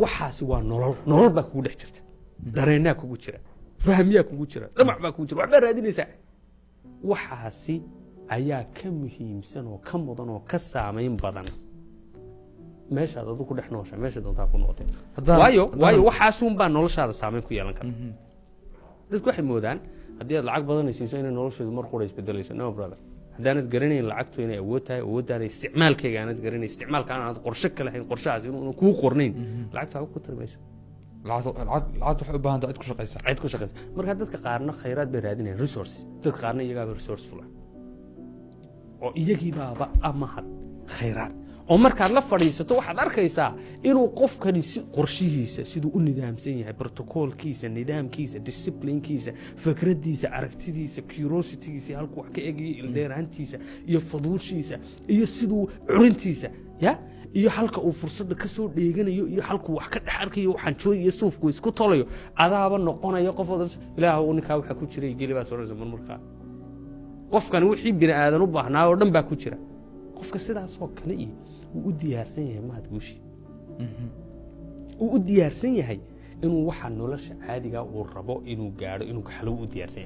Waxaasi waa nolol. Nolol baa kugu dhex jirta, dareenaa kugu jira, fahmiyaa kugu jira, dhamac baa kugu jira, waxbaa raadinaysaa. Waxaasi ayaa ka muhiimsan oo ka mudan oo ka saamayn badan meeshaad adu ku dhex noosha, meesha doontaa ku noqotay. Waayo, waayo, waxaasun baa noloshaada saamayn ku yeelan kara. Dadku waxay moodaan haddii aad lacag badan siiso inay nolosheedu mar qura isbedelayso. No, brother. Haddaanad garanayn lacagtu inay awood tahay, awooddaana isticmaalkayga aanad garanayn, isticmaalka aanad qorshe ka lahayn, qorshahaas inuuna kuu qornayn, lacagta waxba ku tari mayso. Lacagta waxay u baahan tahay cid ku shaqaysa. Cid ku shaqaysa. Marka dadka qaarna khayraad bay raadinayaan, resources. Dadka qaarna iyagaaba resourceful ah oo iyagiibaaba amahad khayraad, oo markaad la fadhiisato waxaad arkaysaa inuu qofkani si qorshihiisa siduu u nidaamsan yahay, protocolkiisa, nidaamkiisa, disciplinekiisa, fikraddiisa, aragtidiisa, curiositygiisa, halkuu wax ka egayo, ildheeraantiisa iyo faduushiisa iyo siduu curintiisa ya iyo halka uu fursadda ka soo dheeganayo iyo halkuu wax ka dhex arkayo, xanjooy iyo suufku isku tolayo, adaaba noqonaya qof ilaah ninkaa waxa ku jira geli baad soranaysa marmarkaa. Qofkani wixii bini aadan u baahnaa oo dhan baa ku jira. Qofka sidaasoo kale iyo wuu u diyaarsan yahay, mahad, guushi wuu u diyaarsan yahay inuu waxa nolosha caadiga uu rabo inuu gaadho, inuu kaxalo u diyaarsan.